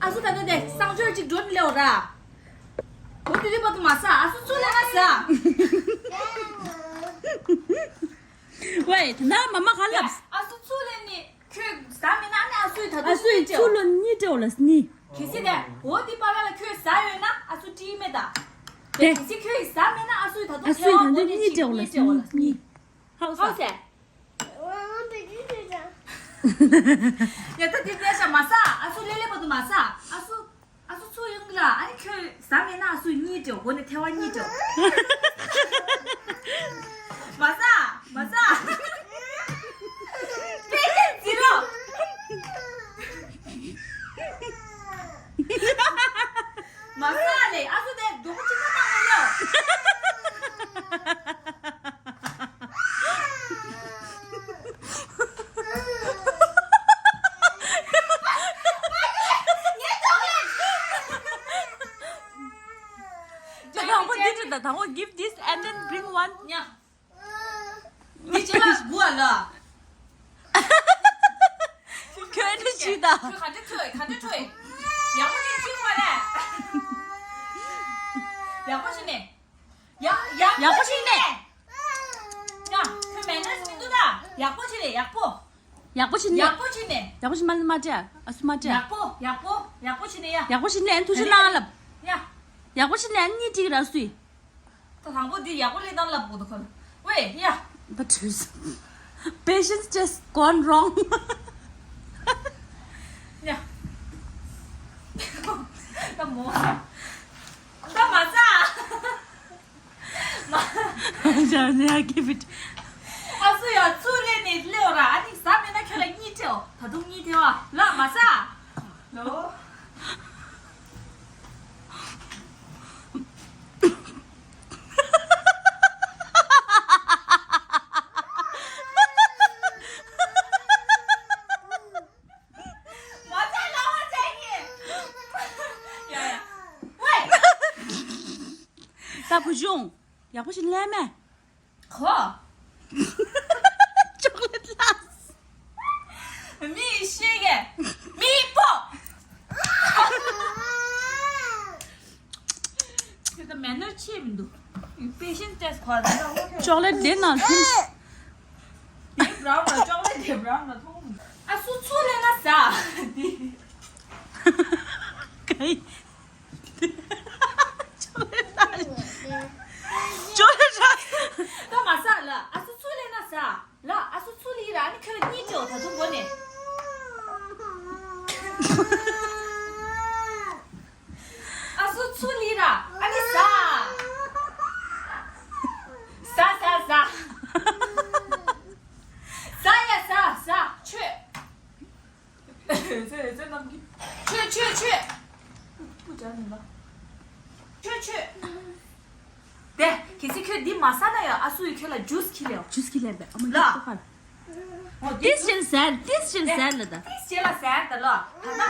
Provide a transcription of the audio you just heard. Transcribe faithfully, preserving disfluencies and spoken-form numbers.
ཨ་སུ་ད་ལྟ་དེ་གསང་སྤྱོད་ཅིག་འགྲོ་ནི་ལེའོ་ར། འོ་དེ་དུས་བར་དུ་མ་ཟ། ཨ་སུ་ཚུར་ལེན་ན་ཟ། ཝེ་ད་ན་མ་མ་ག་ལབ། ཨ་སུ་ཚུར་ལེན་ནི་ཁྱོད་ཟ་མེད་ན་ཨ་ནི་ཨ་སུའི་ད་ཨ་དུང་སུའི་གཉིད་ཚུར་ལོ་གཉིད་སྤྲེའོ་ལ་གཉིད། གལ་སྲིད་དེ་འོ་དེ་པ་ལ་ལ་ཁྱོད་ཟ་ཡོད་ན་ཨ་སུ་བྲིས་མེད་ད། དེ་དེ་གལ་སྲིད་ཁྱོད་ཟ་མེད་ན་ཨ་སུའི་ད་དུང་ཨ་སུའི་ད་དུང་གཉིད་སྤྲེའོ་ལ་གཉིད་སྤྲེའོ་ལ་གཉིད། ཧའོ་ཧའོ་ཟེར། ཡ་ད་དེ་ལས་ཤ་མ་ཟ། ཨ་སུ་ལེ་ལེ་བར་དུ་མ་ཟ། ཨ་སུ་ཨ་སུ་ཚུར་ཡོང་གི་ལ། ཨ་ནི་ཁྱོད་ཟ་མེད་ན་ཨ་སུ་གཉིད་སྤྲེའོ། འོ་ནི་ཐལ་བ་གཉིད་སྤྲེའོ། མ་ཟ་མ་ཟ། པེ་ཟི་རོ། མ་ཟ་ལེ། ཨ་སུ་དེ་སྡུག་ཅིག་མ་བཏང་ལེ་ལོ། དང་པོ་འདི་འདྲ་དང་པོ་give this and then bring one. ཡ། འདི་ཅི་ལ་དགུ་ཨ་ལ། ཁྱོད་འདི་ཅི་ད། ཁྱོད་ག་འདྲ་ཁྱོད་ག་འདྲ་ཁྱོད། ཡག་པོ་ཅིག་ཅིག་བ་ལས། ཡག་པོ་ཞིག་ནས། ཡག་ཡག་ཡག་པོ་ཞིག་ནས། ཡ་ཁྱོད་མེད་ན་ཞིག་འདུག་ད། ཡག་པོ་ཞིག་རེད། ཡག་པོ། ཡག་པོ་ཞིག་ནས། ཡག་པོ་ཞིག་ནས། ཡག་པོ་ཞིག་མ་མ་སྤྲད། ཨ་སུ་མ་སྤྲད། ཡག་པོ་ཡག་པོ་ཡག་པོ་ཞིག་ནས་ཡ། ཡག་པོ་ཞིག་ནས་ཐུགས་རྗེ་གནང་ལབ། ཡ། ཡག་པོ་ཞིག་ནས་གཉིད་སྒྲིག་ར་སུས། ད་དང་པོ་འདི་ཡག་པོ་ལས་དང་ལབ་དགོས་འདུག་ཁོ་ལ། ཝེ་ཡ། But patience just gone wrong. ཡ། ད་མོ། ད་མ་ཟ། མ། ཇ་ནེ་ཨ་ཀི་བིད། ཨ་སུ་ཡ་ཚུར་ལེན་ནས་ལེའོ་ར། ཨ་ནི་ཟ་མེད་ན་ཁྱོད་ལ་གཉིད་སྤྲེའོ། ད་དུང་གཉིད་སྤྲེའོ་ལ་མ་ཟ། ལོ། མ་ཚད་ལ་བ་ཚད་ཀྱི། ཡ་ཡ། ཝེ། ད་བུ་ཆུང་། ཡག་པོ་ཞིག་ལས་མེད། ཧོ། ཅོག་ལེ་ཊི་ལ། མི་ཤེས་གི། མི་པོ། ཁྱོད་ད་མེ་ནར་ཆེ་མི་འདུག་པེ་ཤན་ཊེ་སི་ཊི་གོ་ད་ལྟ་ཅོག་ལེ་ཊི་དེ་ནང་ཐིམ། དེ་བྲ་ཝུན་ལ་ཅོག་ལེ་ཊི་དེ་བྲ་ཝུན་ལ་མཐོང་། ཨ་སུ་ཚུར་ལེན་ན་ཟ། དེ། ག་ཡི། ཅོག་ལེ་ཊི་ལ། ཅོག་ལེ་ཊི་ལ། ད་མ་ཟ་ལ། ཨ་སུ་ཚུར་ལེན་ན་ཟ། ལ། ཨ་སུ་ཚུར་ལེན་ར། ཨ་ནི་ཁྱོད་གཉིད་སྤྲེའོ་ད་དུང་འགོ་ནས། ཨ་སུ་ཚུར་ལེན་ར། ཨ་ནི་ཟ། ཟ་ཟ་ཟ། ཟ་ཡ་ཟ་ཟ། ཆོས། ཨེ་ཙེ་ཨེ་ཙེ་རྣམས་ཀྱིས། ཆོས་ཆོས་ཆོས། པུ་ཅ་ནི་ལ། ཆོས་ཆོས། དེ་གལ་སྲིད་ཁྱོད་འདི་མ་ཟ་ན་ཡང་ཨ་སུ་ཡིས་ཁྱོད་ལ་ཇུས་ཁྱེར་ལེའོ། ཇུས་ཁྱེར་ལེན་པས་ཨ་མ། ལ། ཡག་པོ་ཁར། འོ་དེ་ཏིས་ཇུས་ཅན་ཟེར་ཏིས་ཅན་ཟེར་ལ་ད། ཏིས་ཅན་ལ་ཟེར་ད་ལོ། ད་ན།